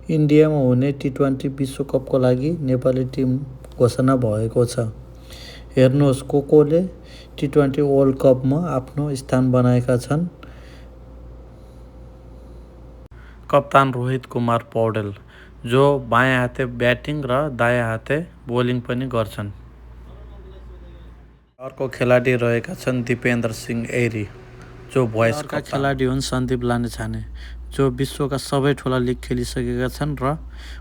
इन्डियामा हुने टी20 विश्वकपको लागि नेपाली टिम घोषणा भएको छ। हेर्नुहोस् कोले टी20 वर्ल्ड कपमा आफ्नो स्थान बनाएका छन्। कप्तान रोहित कुमार पौडेल, जो बायाँ हाते ब्याटिङ र दायाँ हाते बोलिङ पनि गर्छन्। अर्को खेलाडी रहेका छन् दिपेन्द्र सिंह ऐरी, जो भोइस कप्तान। खेलाडी हुन् सन्दीप लामिछाने, जो विश्वका सबै ठुला लिग खेलिसकेका छन् र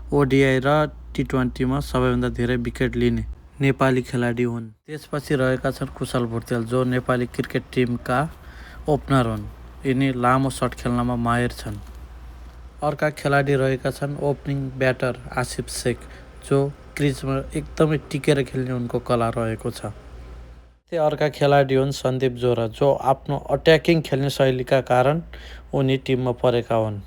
ओडिआई र टी20मा सबैभन्दा धेरै विकेट लिने नेपाली खेलाडी हुन्। त्यसपछि रहेका छन् कुशल भुर्तेल, जो नेपाली क्रिकेट टिमका ओपनर हुन्। यिनी लामो सट खेल्नमा माहिर छन्। अर्का खेलाडी रहेका छन् ओपनिङ ब्याटर आसिफ शेख, जो क्रिजमा एकदमै टिकेर खेल्ने उनको कला रहेको छ। अर्का खेलाडी हुन् सन्दीप जोरा, जो आफ्नो अट्याकिङ खेल्ने शैलीका कारण उनी टिममा परेका हुन्।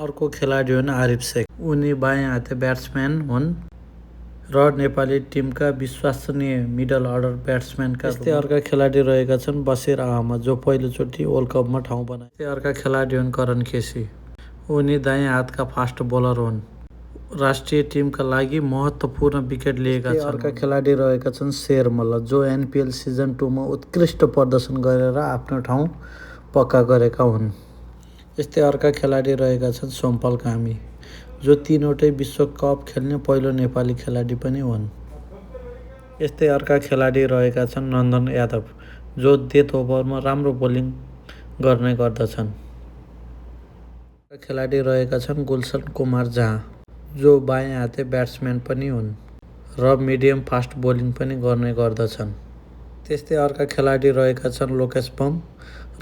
अर्को खेलाडी हुन् आरिफ शेख, उनी बायाँ हाते ब्याट्सम्यान हुन् र नेपाली टिमका विश्वसनीय मिडल अर्डर ब्याट्सम्यानका। त्यस्तै अर्का खेलाडी रहेका छन् बसिर अहमद, जो पहिलोचोटि वर्ल्ड कपमा ठाउँ बनाए। त्यस्तै अर्का खेलाडी हुन् करण केसी, उनी दायाँ हातका फास्ट बोलर हुन्। राष्ट्रिय टिमका लागि महत्त्वपूर्ण विकेट लिएका छन्। अर्का खेलाडी रहेका छन् शेर मल्ल, जो एनपिएल सिजन 2मा उत्कृष्ट प्रदर्शन गरेर आफ्नो ठाउँ पक्का गरेका हुन्। यस्तै अर्का खेलाडी रहेका छन् सोमपाल कामी, जो 3वटै विश्वकप खेल्ने पहिलो नेपाली खेलाडी पनि हुन्। यस्तै अर्का खेलाडी रहेका छन् नन्दन यादव, जो डेथ ओभरमा राम्रो बोलिङ गर्ने गर्दछन्। खेलाडी रहेका छन् गुलशन कुमार झा, जो बायाँ हाते ब्याट्सम्यान पनि हुन् र मिडियम फास्ट बोलिङ पनि गर्ने गर्दछन्। त्यस्तै अर्का खेलाडी रहेका छन् लोकेश बम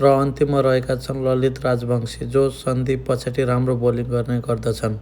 र अन्तिममा रहेका छन् ललित राजवंशी, जो सन्दीप पछाडि राम्रो बोलिङ गर्ने गर्दछन्।